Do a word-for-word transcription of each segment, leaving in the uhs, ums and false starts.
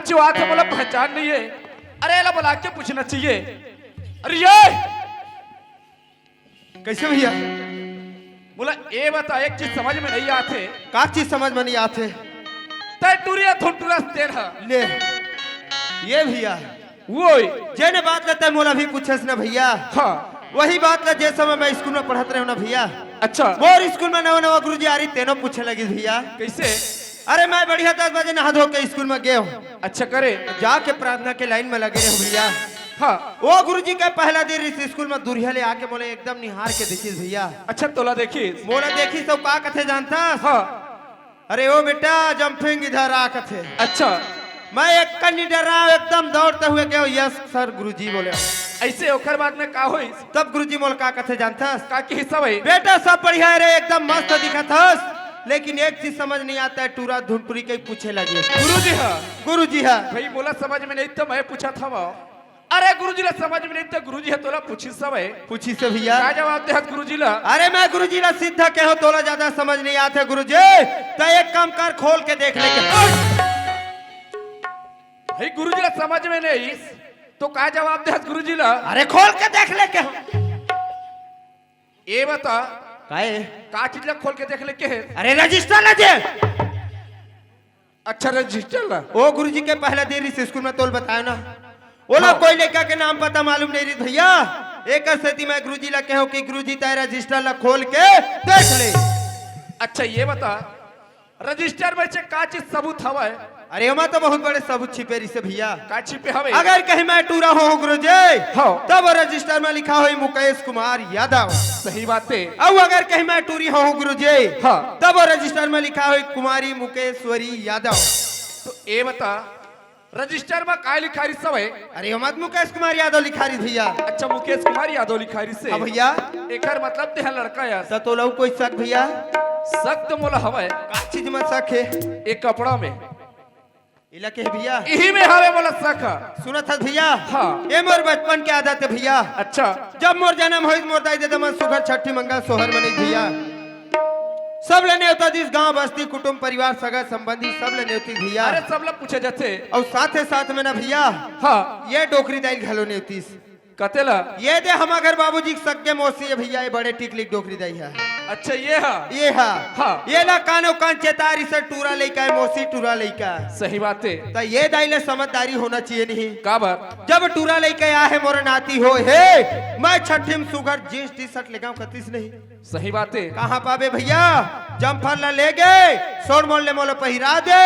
जो आथे मोला पहचान नहीं है। अरे एला बुला के पूछना चाहिए। अरे ये कैसे भैया? मोला ये बता, एक चीज समझ में नहीं आथे। का चीज समझ में नहीं आथे? तै टुरिया धुन टुरस तेन ह। ले, ये भैया, वो ही। जेने बात ला तै मोला भी पूछस ना भैया। हाँ। वही बात ला जे समय मैं स्कूल में पढ़त रहे ना भैया। अच्छा। मोर स्कूल में नवा नवा गुरुजी आ रही, तेनो पूछे लगी भैया। कैसे? अरे मैं बढ़िया दस बजे नहा धो के स्कूल में गए हूँ। अच्छा करे। जाके प्रार्थना के लाइन में लगे रहे भैया। हाँ। वो गुरुजी के पहला दिन इस स्कूल में दुरिहा ले आके मोला एकदम निहार के देखिस भैया। अच्छा तोला देखिस? मोला देखिस तो का कथे जानता? हाँ। अरे ओ बेटा, जंपिंग इधर आ कथे। अच्छा। मैं एक कनी डरा, एकदम दौड़ते हुए गया, "यस सर गुरुजी" बोले। ऐसे ओकर बाद में का होइस? तब गुरुजी मोला का कथे जानथस? का किहिस भाई? "बेटा सब बढ़िया है रे, एकदम मस्त दिखत हस, लेकिन एक चीज समझ नहीं आता है, टूरा धुनटुरी कहीं पूछे लगे।" गुरुजी हा? गुरुजी हा। भाई मोला समझ में नहीं तो मैं पूछा था वो। अरे गुरुजी ला समझ में नहीं तो गुरुजी ह तोला पूछिस हवे। पूछिस हे भैया। का जवाब दे हस गुरुजी ला? अरे मैं गुरुजी ला सीधा कहे हूँ, तोला ज्यादा समझ नहीं आते गुरुजी, तो एक काम कर, खोल के देख ले के। भाई गुरुजी ला समझ में नहीं तो का जवाब दे हस गुरुजी ला? अरे खोल के देख ले के। ये बता। काहे? का चीज ला खोल के देख ले के हे? अरे रजिस्टर ला जे। अच्छा रजिस्टर ला। ओ गुरुजी के पहला दिन इस स्कूल में तोल बतायो ना, ओला हाँ। कोई लइका के नाम पता मालूम नहीं रही भैया। एक सेती मैं गुरुजी ला कहो कि गुरुजी तै रजिस्टर ला खोल के देख ले। अच्छा ये बता, रजिस्टर में से का चीज सबूत हवय? अरे ओमा तो बहुत बड़े सबूत छिपे रहिसे भैया। का छिपे हवे? अगर कहीं मैं टूरा हो गुरुजी, हाँ। तब वो रजिस्टर में लिखा होई मुकेश कुमार यादव। सही बात है। अब अगर कहीं मैं टूरी हो गुरुजी, हाँ। तब वो रजिस्टर में लिखा होई कुमारी मुकेश्वरी यादव। तो ये बता, रजिस्टर में काय लिखा रहिस हवे? अरे ओमा तो मुकेश कुमार यादव लिखा रहिस भैया। अच्छा मुकेश कुमार यादव लिखा रहिसे। हाँ भैया। एकर मतलब तेहा लड़का यार। त तोला कोई शक भैया? शक तो मोला हवय। का चीज में शक है? एक कपड़ा में। इला के भैया? इही में हवे मोला शक ह। सुनत हस भैया? हाँ। ये मोर बचपन के आदत है भैया। अच्छा। जब मोर जन्म होइस, मोर दाई ददा मन सुघर छट्ठी मंगा सोहर मनीस भैया। सब ले नेवता दिस, गांव बस्ती कुटुंब परिवार सगा संबंधी सब ले नेवती भैया। अरे सब ला पूछे जाथे। अउ साथे साथ में ना भैया, हाँ। ये डोकरी दाई घलो नेवतीस। कतेला? ये दे हमा घर बाबूजी के सगे मौसी है भैया, ये बड़े टिकली के डोकरी दाई है। अच्छा ये हा? ये हा। हाँ। ये ला कानो कान चेता रहिसे टूरा लइका है, मौसी टूरा लइका। सही बात है। त ये दाई ले समझदारी होना चाहिए नहीं। का बात? जब टूरा लइका आए है मोर नाती होए हे, मैं छट्ठी में सुघर जींस टी शर्ट लेगांव कतिस नहीं। सही बात है। कहाँ पाबे भैया? जम्फर ला ले गे, सोड़ मोड़ ले मोला पहिरा दे,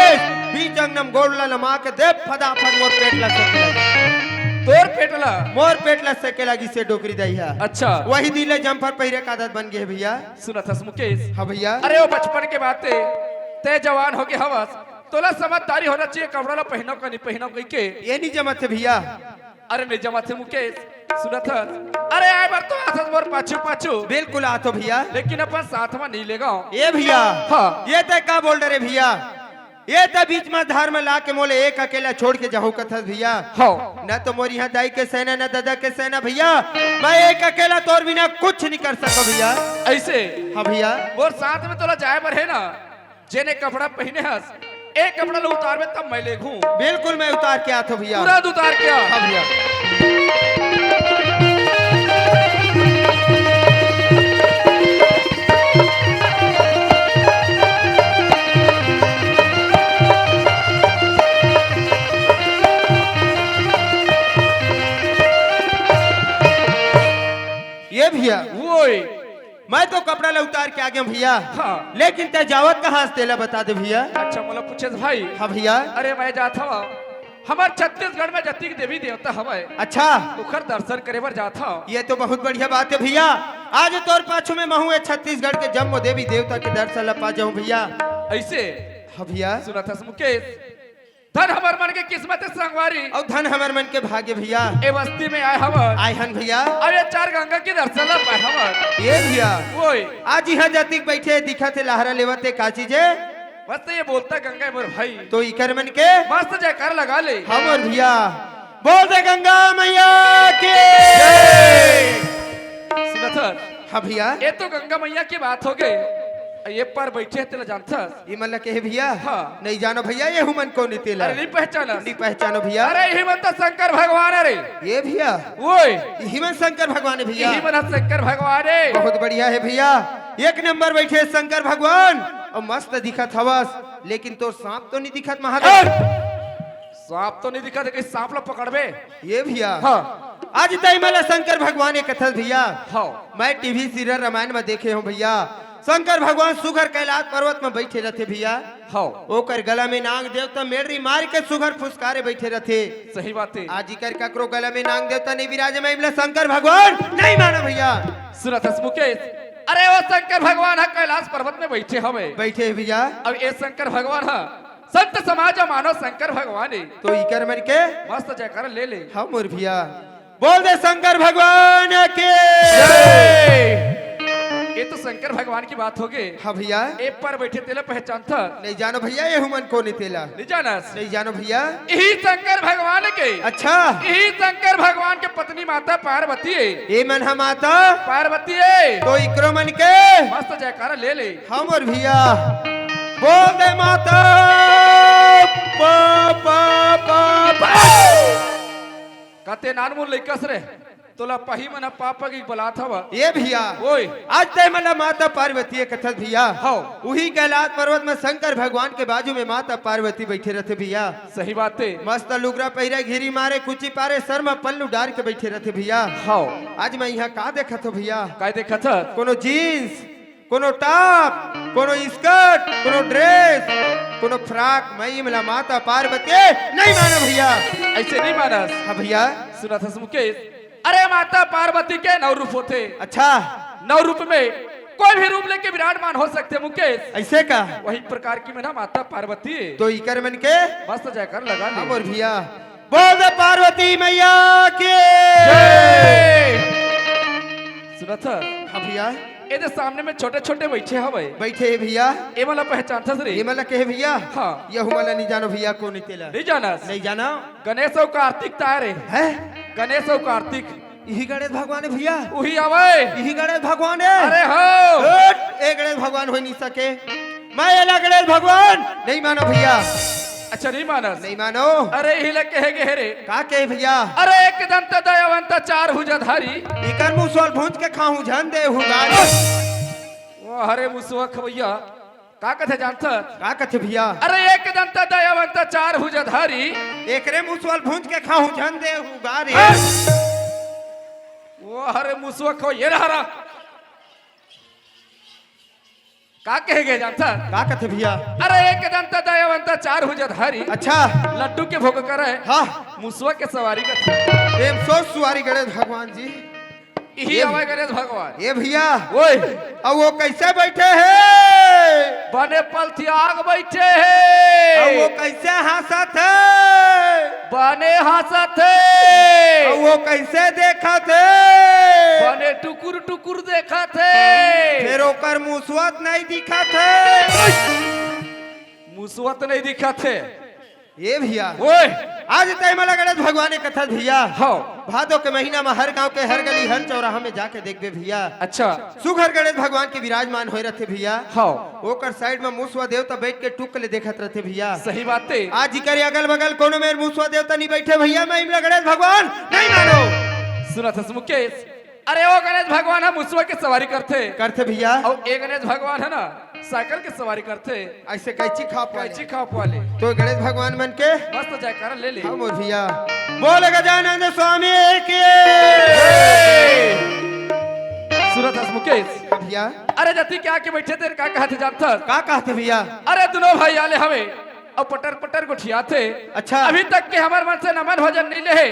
बीच अंगना में गोड़ ला लमा के दे, फदाफद मोर पेट ला सेके लगी। तोर पेट ला? मोर पेट ला सेके लगी से डोकरी दाई हा। अच्छा। वही दिन ले जम्फर पहिरे का आदत बन गे हे भैया। सुनत हस मुकेश? हाँ भैया। अरे वो बचपन के बात है, तै जवान हो गे हवस, तोला समझदारी होना चाहिए, कपड़ा ला पहिनव का नहीं पहिनव कहि के। ये नहीं जमत हे भैया। अरे नहीं जमत हे मुकेश, सुनत हस? अरे आए बर तो आथस मोर पाछू पाछू। बिल्कुल आथो भैया। लेकिन अपन साथ में नहीं लेगांव। ए भैया। हाँ। ये तै का बोल डरे भैया? ये तै बीच में धार में ला के मोले एक अकेला छोड़ के जाहू कथस भैया। हाँ। न तो मोर इहाँ दाई के सेना, न ददा के सेना भैया। मैं एक अकेला तोर बिना कुछ नहीं कर सको भैया। ऐसे? हाँ भैया। मोर साथ में तोला जाए बर है ना? जेने कपड़ा पहिने हस, एक कपड़ा ला उतारबे तब मैं लेगहूं। बिल्कुल, मैं उतार के आथो भैया। तुरंत उतार के आ। हाँ भैया। ये भैया। ओए। मैं तो कपड़ा ला उतार के आ गया हूँ भैया। हाँ। लेकिन तै जावत कहाँ हस तेला बता दे भैया। अच्छा, मोला पूछे भाई। हाँ भैया। अरे मैं जात हवा, हमर छत्तीसगढ़ में जतिक देवी देवता हवय। अच्छा। ओकर दर्शन करे बर जात हव। ये तो बहुत बढ़िया बात है भैया। आज तोर पाछू में महू ए छत्तीसगढ़ के जम्मो देवी देवता के दर्शन ला पा जाऊं भैया। ऐसे? हाँ भैया। सुनत हस मुकेश? धन हमर मन के किस्मत हे संगवारी। अउ धन हमर मन के भाग्य भैया। ए बस्ती में आए हवन। आए हन भैया। अउ ये चार गंगा के दर्शन ला पाए हवन। ये भैया। ओए। आज इहाँ जतिक बैठे दिखत हे लहरा लेवत हे का चीज हे? मस्त ये बोलता गंगा हे मोर भाई। तो इकर मन के? मस्त जयकार लगा ले। हाँ मोर भैया। बोल दे गंगा मैया की। जय। सुनत हस? हाँ भैया। ये तो गंगा मैया की बात हो गई। ये पर बैठे हे, तेला जानथस? ये मन ला कहे भैया? हाँ। नहीं जानो भैया, ये हुमन कोन हे तेला? अरे, नहीं पहचानस? नहीं पहचानो भैया। अरे, इही मन तो शंकर भगवान हे रे। ये भैया? ओए। इही मन शंकर भगवान हे भैया? इही मन ह शंकर भगवान हे। बहुत बढ़िया हे भैया, एक नंबर बैठे शंकर भगवान, अउ मस्त दिखत हवस, लेकिन तोर सांप तो नहीं दिखत महादेव? अरे! सांप तो नहीं दिखत हे, कहीं सांप ला पकड़बे? ये भैया। हाँ। आज तैं मन ला शंकर भगवान ये कथस भैया। हाँ। मैं टीवी सीरियल रामायण में देखे हूँ भैया, शंकर भगवान सुघर कैलाश पर्वत में बैठे रथे भैया। हाँ। ओकर गला में नाग देवता मेड़री मार के सुघर फुसकारे बैठे रथे। सही बात हे। आज इकर ककरो गला में नाग देवता नहीं विराजे, मैं इमला शंकर भगवान नहीं मानो भैया। सुनत हस मुकेश, अरे वो शंकर भगवान ह कैलाश पर्वत में बैठे हवे। बैठे हे भैया। अब ये शंकर भगवान ह संत समाज मानो शंकर भगवान हे। तो इकर मन के मस्त जयकारा ले ले। हाँ मोर भैया, बोल दे शंकर भगवान की। जय। ये तो शंकर भगवान की बात हो गई। हाँ भैया। ए पर बैठे तेला पहचानथस? नहीं जानो भैया, ये हुमन कोन हे तेला? नहीं जानस? नहीं जानो भैया। इही शंकर भगवान के। अच्छा। इही शंकर भगवान के पत्नी माता पार्वती हे। ये मन ह माता पार्वती हे। तो इकरो मन के मस्त जयकारा ले ले। हाँ मोर भैया, बोल दे माता पा, पा, पा, पा। कते नानमुन लइका हस रे, तोला पही मन ह पा, पा कहिके बलात हवय। ये भैया, ओए। आज तैं मन ला माता पार्वती ये कथस भैया। हाँ। उही कैलाश पर्वत में शंकर भगवान के बाजू में माता पार्वती बैठे रथे भैया। सही बात हे। मस्त लुगरा पहिरे, घिरी मारे, कुची पारे, सर में पल्लू डार के बैठे रथे भैया। हाँ। आज मैं इहाँ का देखत हों भैया? का देखत हस? कोनो जींस, कोनो टॉप, कोनो स्कर्ट, कोनो ड्रेस, कोनो फ्रॉक, मैं इमला माता पार्वती नहीं मानो भैया। अइसे नहीं मानस? हाँ भैया। सुनत हस मुकेश, अरे माता पार्वती के नौ रूप होथे। अच्छा। नौ रूप में कोई भी रूप लेके विराजमान हो सकथे मुकेश। अइसे का? वही प्रकार की में ना माता पार्वती। तो इकर मन के मस्त जयकारा लगा ले। हाँ मोर भैया, बोल दे पार्वती मैया की। जय। सुनत हस? हाँ भैया। ए दे सामने में छोटे-छोटे बइठे हवय। बइठे हे भैया। ए मन ला पहचानथस रे? ए मन ला कहे भैया? हाँ। यहू मन ला नहीं जानो भैया, कोन हे तेला? नहीं जानस? नहीं जानो। गणेश अउ कार्तिक ताय रे। हैं? गणेश अउ कार्तिक। इही गणेश भगवान हे भैया? उही हवय। इही गणेश भगवान हे? अरे हो। हट, ए गणेश भगवान हो नहीं सके। मैं एला गणेश भगवान नहीं मानो भैया। अच्छा, नहीं मानस? नहीं मानो। अरे, इही ला कहे गे हे रे। का कहे भैया? अरे, एक दंत दयावंत चार भुजाधारी। इकर मुसवा ल भूंज के खाहूं झन देहू गारी। ओ, अरे, मुसवा खवैया, का कथे जानथस? का कथे भैया? अरे, एक दंत दयावंत चार भुजाधारी। एकरे मुसवा ल भूंज के खाहूं झन देहू गारी। ओ, अरे, मुसवा खवैया, ये रहा, रहा। का कहे गे जानथस? का कथे भैया? अरे एक दंत दयावंत चार भुजाधारी। अच्छा। लड्डू के भोग करे। हाँ। मुसवा के सवारी करथे। एम सो सुवारी गणेश भगवान जी। इही ए हवय गणेश भगवान। ए भैया। ओए। अउ वो कइसे बइठे हे? बने पलथियाग बइठे हे। अउ वो कइसे हाँसत हे? बने हाँसत हे। अउ वो कइसे देखत हे? बने टुकुर टुकुर देखत हे। फेर ओकर मुसवा त नहीं दिखत हे। मुसवा त नहीं दिखत हे। ए भैया। ओए। आज तैं मन ला गणेश भगवान के कथस भैया। हव। भादो के महीना म हर गांव के हर गली हर चौराहा में जाके देखबे भैया। अच्छा। सुघर गणेश भगवान के विराजमान होए रथे भैया। हव। ओकर side म मुसवा देवता बइठ के टुक ले देखत रथे भैया। सही बात हे। आज इकर अगल बगल कोनो मेर मुसवा देवता नहीं बइठे भैया, मैं इमला गणेश भगवान नहीं मानो। सुनत हस मुकेश, अरे ओ गणेश भगवान ह मुसवा के सवारी करथे। करथे भैया। अउ ए गणेश भगवान ह ना साइकिल के सवारी करथे। अइसे कैंची खाप वाले। कैंची खाप वाले। तो गणेश भगवान मन के मस्त जयकारा ले ले। हाँ मोर भैया। बोल गजानंद स्वामी की। सुनत हस मुकेश। हाँ भैया। अरे जति के आके बइठे तेन का कहत हे जानथस? का कहत हे भैया? अरे दुनों भाई आले हवे। अउ पटर पटर गोठियाथे। अच्छा। अभी तक के हमर मन से नमन भजन नहीं ले हे,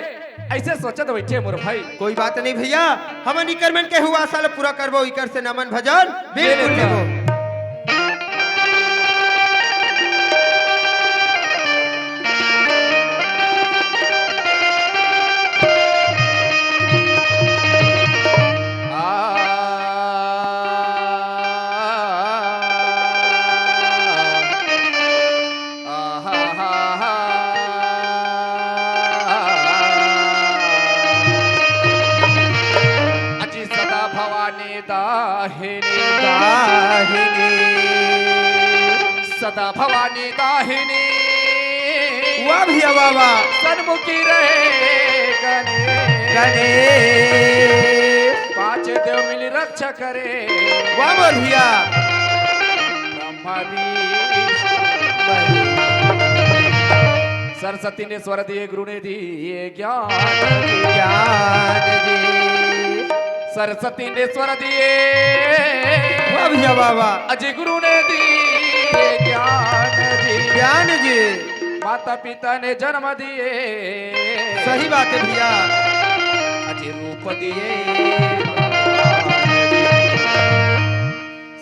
अइसे सोचत बइठे मोर भाई। कोई बात नहीं भैया, हमन इकर मन के हुआ साल पूरा करबो, इकर से नमन भजन बिल्कुल ले लेबो। अजी सदा भवानी दाहिनी। दाहिनी। सदा भवानी दाहिनी। वाह भैया, वाह, वाह। सन्मुखी रहे गणेश। गणेश। पांच देव मिल रक्षा करे। वाह, वाह भैया। ब्रह्मा विष्णु। सरस्वती ने स्वर दिए, गुरु ने दिए ज्ञान। ज्ञान जी। सरस्वती ने स्वर दिए। वाह भैया, वाह, वाह। अजय गुरु ने दिए ज्ञान जी। ज्ञान जी। माता पिता ने जन्म दिए। सही बात है भैया। अजय रूप दिए।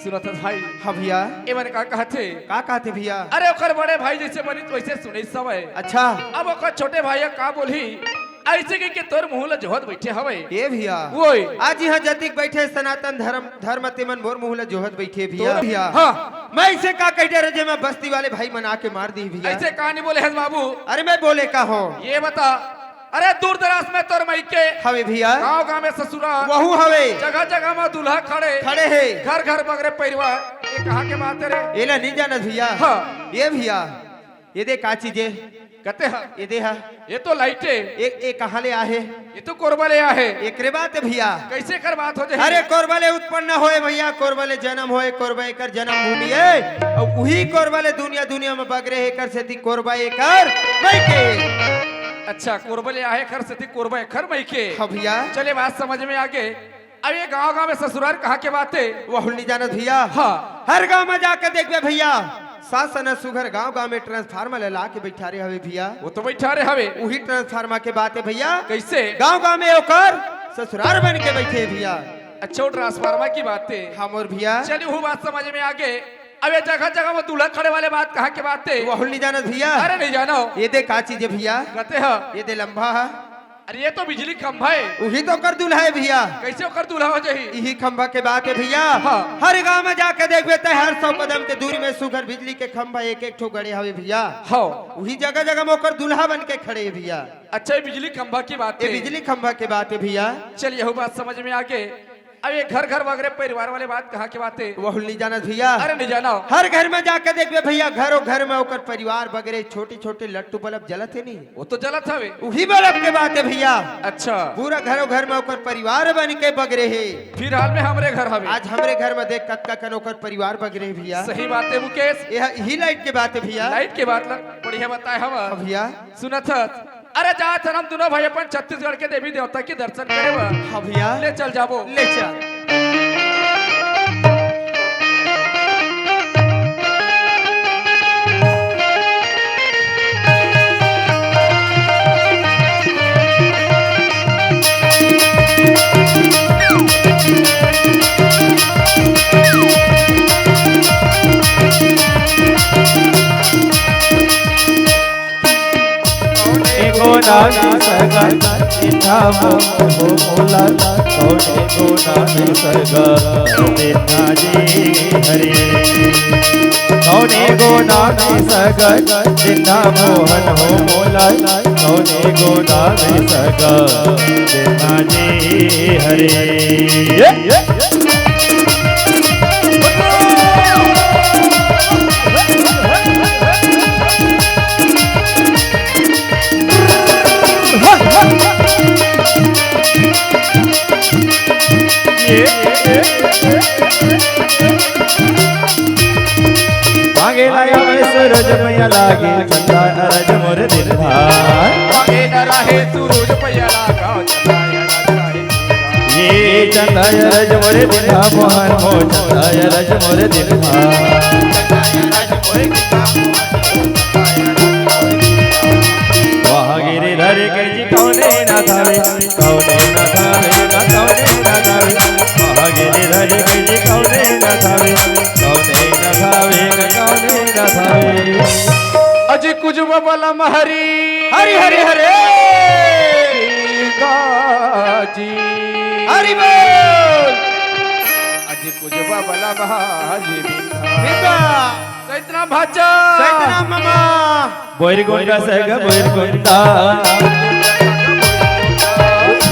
सुनत हस भाई? हाँ भैया। ए मन का कहथे? का कहथे भैया? अरे ओकर बड़े भाई जैसे बनी तो वैसे सुने समय। अच्छा। अब ओकर छोटे भाई का बोलही? ऐसे कह के तोर मुंह ला जोहत बैठे हवे। ए भैया। ओए। आज यहाँ जतिक बैठे सनातन धर्म, धर्म तेमन मोर मुंह ला जोहत बैठे भैया। तोर भैया। हाँ। मैं इसे का कह डरे जे मैं बस्ती वाले भाई मन आके मार दी भैया। ऐसे कहानी बोले हस बाबू। अरे मैं बोले का हो? ये बता। अरे दूर दराज में तोर मइके। हवे भैया। गाँव गाँव में ससुरा। वहू हवे। जगह जगह में दूल्हा खड़े। खड़े हे। घर घर बगरे परिवार। ये कहाँ के बात है रे? एला नहीं जानत भैया। हाँ। ये भैया, ये दे का चीज हे? कते हा? ये दे हा। ये तो लाइट हे। ये, ये कहाँ ले आहे? ये तो कोरबा ले आहे। एकरे बात है भैया। कैसे कर बात हो जाए? अरे कोरबा ले उत्पन्न होए भैया, कोरबा ले जन्म होए, कोरबा एकर जन्म भूमि है। और वही कोरबा ले दुनिया, दुनिया में बगरे हे, एकर सेती कोरबा एकर मइके। अच्छा, कोरबा ले आहे, एकर सेती कोरबा एकर मइके। हाँ भैया। चले, बात समझ में आगे। अब ये गांव गांव में ससुरार कहाँ के बात हे? वहू नहीं जानत भैया। हाँ। हर गांव में जाके देखबे भैया, सास न सुघर गांव गांव में ट्रांसफार्मर ले ला के बैठा रहे हवे भैया। वो तो बैठा रहे हवे। वही ट्रांसफार्मर के बात हे भैया। कैसे? गांव गांव में ओकर ससुरार बन के बैठे हे भैया। अच्छा, वो ट्रांसफार्मर की बात हे। हाँ मोर भैया। चलिए, वो बात समझ में आगे। अब ये जगह जगह में दूल्हा खड़े वाले बात कहाँ के बात हे? वहू नहीं जानत भैया। अरे नहीं जानो। ये दे का चीज हे भैया? कते हा? ये दे लंबा हा। अरे ये तो बिजली खंभा हे। वही तो ओकर दूल्हा हे भैया। कैसे ओकर दूल्हा हो जाही? यही खंभा के बात हे भैया। हाँ। हर गांव में जाके देखबे ते हर सौ कदम के दूरी में सुघर बिजली के खंभा एक एक ठो गड़े हवे भैया। हाँ। वही जगह जगह में ओकर दूल्हा बन के खड़े हे भैया। अच्छा, ये बिजली खंभा की बात हे। बिजली खंभा के बात हे भैया। चल, यहू बात समझ में आगे। अब ये घर घर बगरे परिवार वाले बात कहाँ के बात हे? वहू नहीं जानत भैया। अरे नहीं जानो। हर घर में जाके देखबे भैया, घरों घर में ओकर परिवार बगरे छोटे छोटे लट्टू बल्ब जलत हे नहीं? वो तो जलत हवे। वही बल्ब के बात हे भैया। अच्छा। पूरा घरों घर में ओकर परिवार बन के बगरे हे। फिलहाल में हमरे घर हवे। आज हमरे घर में देख कतका कन ओकर परिवार बगरे हे भैया। सही बात हे मुकेश। ये ही लाइट के बात हे भैया। लाइट के बात ला बढ़िया बताए हवा। हाँ भैया। सुनत हस? अरे जात हन हम दुनों भाई अपन छत्तीसगढ़ के देवी देवता के दर्शन करे बर। हाँ भैया। ले चल जाबो। ले चल। एगो नाम सगर चिंता हो मोला, कौन एगो नाम सगर चिंता जी हरे। कौन एगो नाम सगर चिंता मोहन हो मोला, कौन एगो नाम सगर चिंता जी हरे। मांगे लाया मैं सूरज मैया लागे, चंदा अरज मोर दिलदार। मांगे न रहे सूरज मैया लागा, चंदा अरज रहे। ये चंदा अरज मोर दिलदार, मोहन हो चंदा अरज मोर दिलदार। वाह गिरिधर गिरजी कौने ना थावे, कौने ना थावे, कौने ना थावे। वाह गिरिधर गिरजी कौने ना थावे, कौने ना थावे, कौने ना थावे। अजी कुजबा बलम हरी। हरी हरी हरे। गाजी। हरी बोल। अजी कुजबा बलम हरी बिंदा। बिंदा। सैतना भाचा। सैतना मामा। बोइर गुंडा सैगा बोइर गुंडा।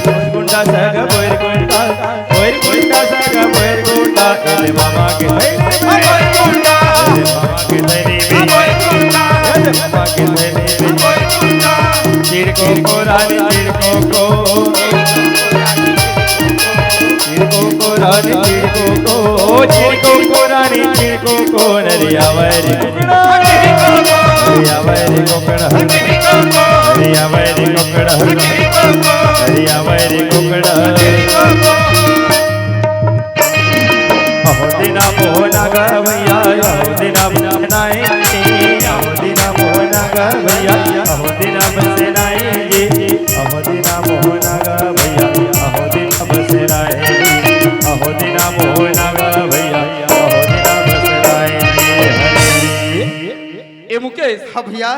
बोइर गुंडा सैगा बोइर गुंडा। बोइर गुंडा सैगा बोइर गुंडा। एले मामा के सैनी। बोइर गुंडा। एले मामा के सैनी। मांगे धनी चिड़को को रानी चिड़को को, चिड़को को रानी चिड़को को, चिड़को को रानी चिड़को को, नरिया वैरी, नरिया वैरी कोकड़ा, नरिया वैरी कोकड़ा, नरिया वैरी कोकड़ा। अहो दिना मोहना गा भैया, अहो दिना मोहना ए, अहो दिना मोहना गा भैया, अहो दिना बसेना ए जी, अहो दिना मोहना गा भैया, अहो दिना बसेना ए जी, अहो दिना मोहना गा भैया, अहो दिना बसेना ए जी। हरी। ए मुकेश, हाँ भैया।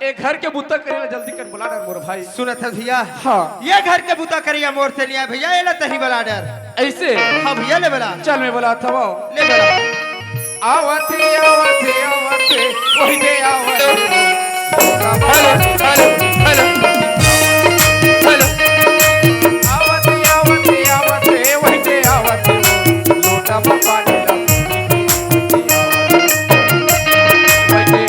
ए घर के बुता करे ला जल्दी कर बुला डर मोर भाई। सुनत हस भैया? हाँ। ये घर के बुता करिया मोर से नहीं आय भैया, एला तही बुला डर। ऐसे? हाँ भैया, ले बुला। चल मैं बुलात हवं। ले बुला। आवत हे, आवत हे, आवत हे, वही दे आवत हे। Hello, hello, hello, hello. आवत हे, आवत हे, आवत हे, वही दे आवत हे। लोटा में पानी ला।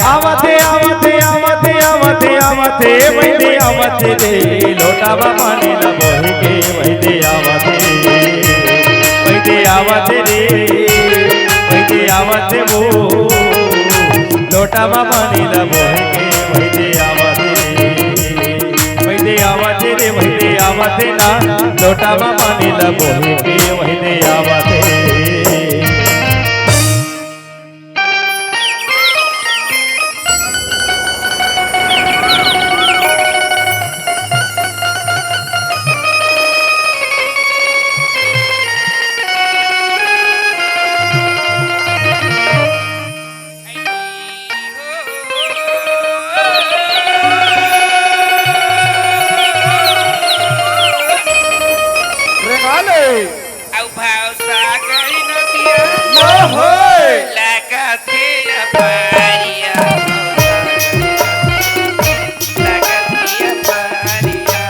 आवत हे, आवत हे, आवत हे, आवत हे, आवत हे, वही दे आवत हे रे, लोटा में पानी ला बोही के, वही दे आवत हे, वही दे आवत हे रे, वही दे आवत हे वो, लोटा में पानी ला बोही के, वही दे आवत हे, वही दे आवत हे रे, वही दे आवत हे ना, लोटा में पानी ला बोही के, वही दे आवत हे। रेंगा ले। अउ भौसा गई नदिया। यो होय। लगत हे अपारिया। लगत हे अपारिया।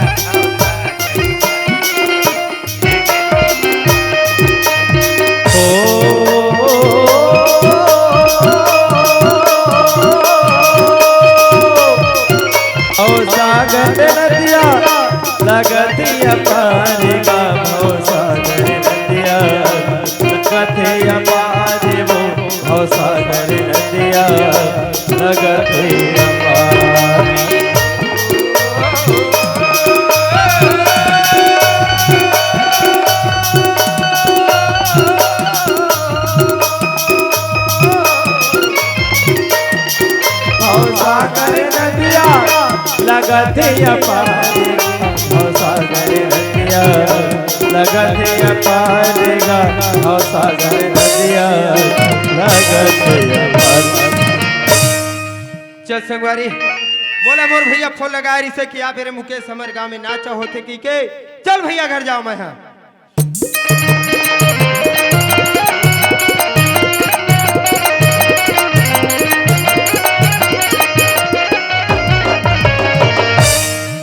ओ, ओ सागर नदिया। लगत हे अपार गा भव सागर नदिया, लगत हे अपार वो भव सागर नदिया, लगत हे अपार। भव सागर नदिया लगत हे अपार, भव सागर नदिया लगत हे अपार गा, भव सागर नदिया लगत हे अपार। चल संगवारी, मोला मोर भैया फोन लगाय रिसे कि आप रे मुकेश हमर गांव में नाचा होथे कहिके। चल भैया घर जांव मैं हा।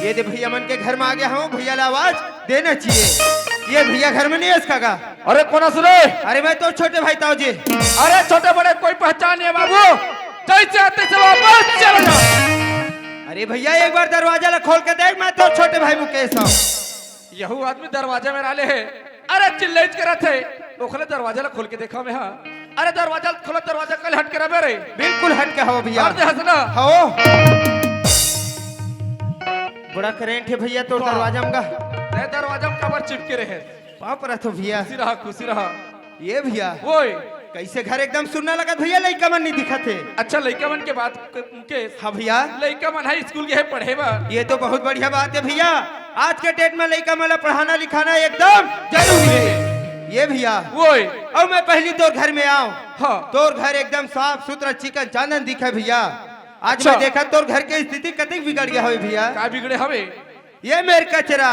ये दे भैया मन के घर में आ गया हूँ, भैया ला आवाज देना चाहिए। ये भैया घर में नहीं है इसका का? अरे कोन अस रे? अरे मैं तोर छोटे भाई ताऊ जी। अरे छोटे बड़े कोई पहचान नहीं है बाबू, जैसे आते से वापस चले जाओ। अरे भैया एक बार दरवाजा ला खोल के देख, मैं तोर छोटे भाई मुकेश हूँ। यहू आदमी दरवाजा में डाले हे। अरे चिल्लइच करत हे। ओखले दरवाजा ला खोल के देखा में हा। अरे दरवाजा खोला, दरवाजा कल हट के रहे रे। बिल्कुल हट के हव भैया। हट दे हंसना। हव। बड़ा करेंट हे भैया तोर वाह। दरवाजा में का। ते दरवाजा में काबर चिपके रहे? पाँव परत हव भैया। खुशी रहा, खुशी रहा। ये भैया, ओए। कैसे घर एकदम सुन्ना लगत भैया, लइका मन नहीं दिखत हे। अच्छा, लइका मन के बात क-, मुकेश। हाँ भैया। लइका मन हा स्कूल गे हे पढ़े बर। ये तो बहुत बढ़िया बात हे भैया, आज के डेट में लइका मन ला पढ़ाना लिखाना एकदम जरूरी हे। ये भैया, ओए। अउ मैं पहली तोर घर में आंव, हाँ। तोर घर एकदम साफ सुथरा चिकन चांदन दिखे भैया। आज अच्छा। मैं देखत तोर घर के स्थिति कतिक बिगड़ गया हवे भैया। का बिगड़े हवे? ये मेर कचरा,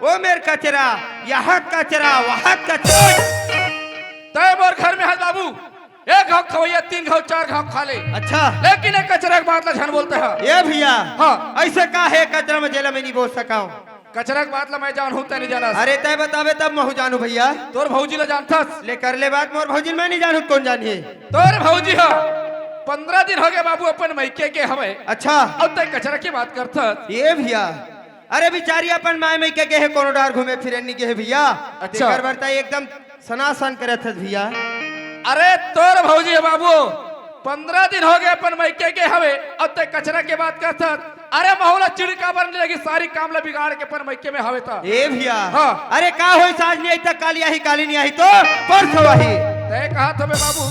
वो मेर कचरा, यहाँ कचरा, वहाँ कचरा। तय मोर घर में हस बाबू, एक घाव खवैया, तीन घाव, चार घाव खा ले। अच्छा। लेकिन एक कचरा के बात ला झन बोलते हैं। ये भैया, हाँ। ऐसे का हे कचरा में जेला मैं नहीं बोल सका हूँ? कचरा के बात ला मैं जानहूँ, तय नहीं जानस। अरे तय बतावे तब महू जानू भैया। तोर भौजी ला जानथस? ले कर ले बात, मोर भौजी मैं नहीं जानू, कौन जानिए? तोर भौजी हा। पंद्रह दिन हो गए बाबू, अपन मइके के हवे। अच्छा। अउ तैं कचरा के बात करथस। ए भइया, अरे बिचारी अपन माय मइके गे हे, कोनो डार घूमे फिरे नी गे हे भइया। अच्छा। तेकर बर तैं एकदम सनासन करत हस भइया। अरे तोर भौजी हे बाबू, पंद्रह दिन हो गए अपन मइके गे हवे, अउ तैं कचरा के बात करथस। अरे महू ला चिढ़ काबर नी लगी, सारी काम ला बिगाड़ के अपन मइके में हवे त। ए भइया। हाँ। अरे का होइस, आज नी आही त काली आही, काली नी आही त परसों आही। तैं कहत हबे बाबू,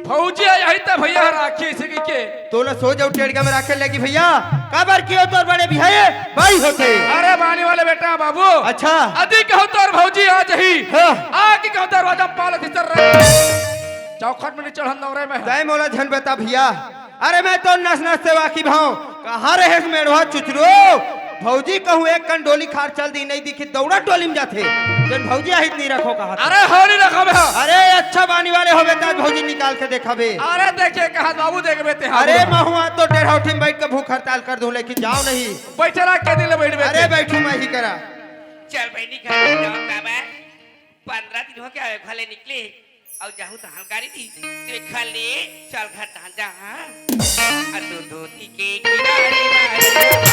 भौजी आही त भइया ह राखी अइसे कहिके। तोला सोझ अउ टेड़गा में राखे लगी भइया, काबर कि ओ तोर बड़े बिहाए बाई होथे। अरे बानी वाले बेटा बाबू। अच्छा। अदी कहूँ तोर भौजी आ जाही। हाँ। आ के कहूँ दरवाजा में पाला सिसर रहे। चौखट में नी चढ़न दौरे में। तैं मोला झन बता भइया, अरे मैं तो नस नस से वाकिफ हँव। कहाँ रहेस मेड़वा चुचरो? भौजी कहूँ एक कन डोली खार चल दी, नी दिखी, दौड़ा डोली में जाथे। जेन भौजी आही त नी रखों कहा। अरे हो नी रखों बे। अरे अच्छा बानी वाले होबे त भौजी निकाल के देखाबे। अरे देखे कहा बाबू, देखबे तैं। अरे महू तो डेढ़ौठी में बइठ के भूख हड़ताल कर दूँ, लेकिन जाँव नहीं। बइठे रह के दिन ले बइठबे अरे तैं। बइठूँ मैं ही करा। चल बहिनी घर में जाओ काबर। पंद्रह दिन हो गया है, घले निकले। अउ जाहू त हलकारी दी, ते खले चल घर धान जा, हाँ? अ तू धोती के किनारे मारे।